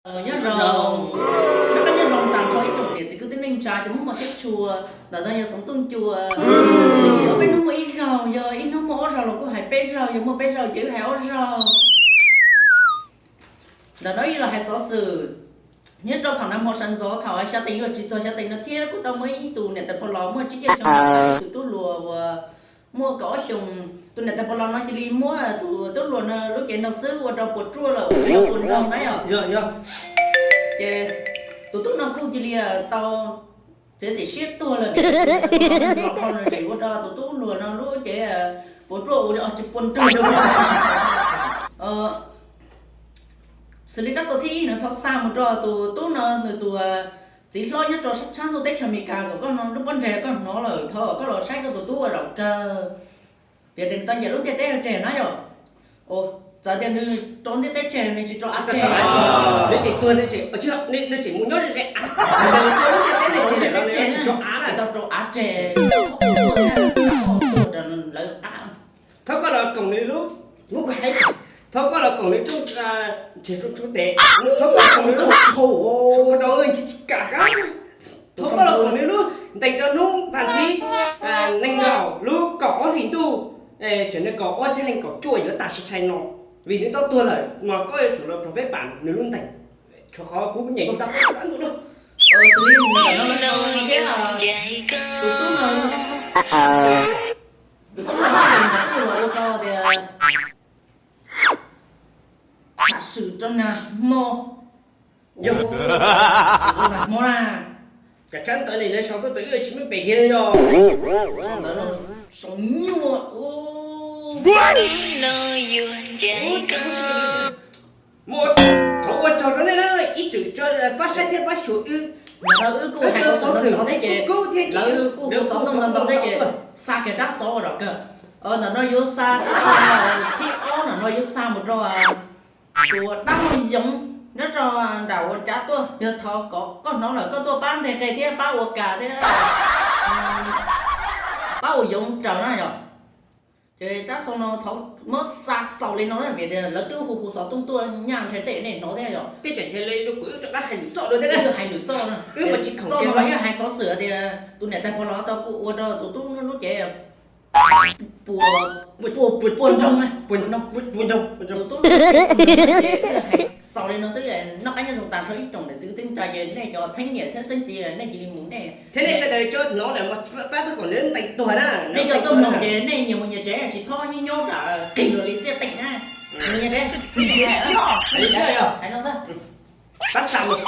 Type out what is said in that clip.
Nyob zoo, nyob zoo tas nrho ib tsoom niam txiv kwv tij neej tsa cov Hmoob mos thiab tshua, ntawm no yog Xeev Tooj Cua. Peb hnub muaj ib zaug, yog ib hnub muaj ob zaug los kuj hais peb zaug, yog muaj peb zaug ces wb hais ob zaug. Ntawm no ib los hais xov xwm nyob rau thaum nag hmo sawv ntxov thaum xya teev yuav tsis txog xya teev no thiab kuj tau muaj ib tus niam tais pog los muaj tsib caug xyoo tus tub hluas uas muaj kaum ob xyoos. Tus niam tais pog los no cia li muab tus tub hluas no lub cev nraug xwb ua rau puas tsuaj lawm tsis tau puas nraug na yom. Ces tus tub no kuj cia li tau txiav txim siab tuag lawm, los dhau nws tseem ua rau tus tub hluas no lub cev puas tsuaj ua tsis puas nraug. Xws li rab xov thib ib no thov xa mus rau tus tub no nws tus txiv hlob nyob rau sab tshab ntuj teb chaws Amelikas kom koj no lub pob ntseg koj hnov lawm thov koj los saib koj tus tub ua zaum kawg. Piav tias nws tau ncaim lub ntiaj teb tseg na yom. Txawm tias nws rau ntiaj teb tseg nws tsis rau av tseg, nws tseem tuag, nws tseem mus nyob ze av, nws rau lub ntiaj teb tseg, tsis rau av, tsis tau rau av tseg, lawv qab. Thov koj los koom nws lub, thov koj los koom nws rooj, ntseg rooj tshoob tes, thov koj los koom nws lub, thov koj los koom nws lub ntees rau hnub vas thib nees nkaum lub kaum ob hlis ntuj, tseem nees nkaum ob txhiab leej kaum cuaj yuav tag sim tshais no, vim nws tau tuag lawm mas koj yuav tsum los rau peb pam nws lub ntees. Tshuav qhov kuv nyeem tau qab ntuj no. Tus tub no, tus tub no kuj los ua rau tias tham swm rau nag hmo. Yog nag hmo na, cov tsab ntawv li lawv sau tuaj tus ib tsis muaj pem kiag yog. Sau ntawv no sau nyuaj. Mus, thov ua tsaug rau nej na, ib txwm pab saib thiab pab xyuas wb. Ntawm no wb kuj hais xov xwm ntau ntau thiab ces lawv kuj hu xov tooj ntau ntau thiab ces xa kiag rab xov ua zaum kawg. Ntawm no yuav xa rab xov thib ob, ntawm no yuav xa mus rau tus dab laug Yoov nyob rau nram ua cav tuaj, yog thov kom koj hnov lawm koj tuaj pab nteg qe thiab pab ua kas thiab pab ua Yoov raws na yom. Ces rab xov no thov muab xa xaus li no vim tias lawv twb hu hu xov tooj tuaj nyaj ntshe tej nej hnov thiab yom. Tej tseem ntshe li kuv wb rov qab hais lwm txoj dua thiab, hais lwm txoj, txoj no los yeej hais xov xwm tias tus niam tais pog los tau kuj ua rau tus tub lub cev puas, puas nroog, puas nroog, tus tub lub cev hais xaus li no xwb. Noj qab nyob zoo tas nrho ib tsoom niam txiv kwv tij neej tsa ces nej cov txheeb niam thiab txheeb txiv nej cia li mus nej thiab nej sawv daws cov hnov lawm mas pab tuaj koom nws ntees tuag na. Nej cov tuaj mloog ces nej nyias mus nyias tsev tsis txhob nyob nyob nram qig luag li txiaj teem na. Nyias mus nyias tsev, hais no xwb. Pab xa mus.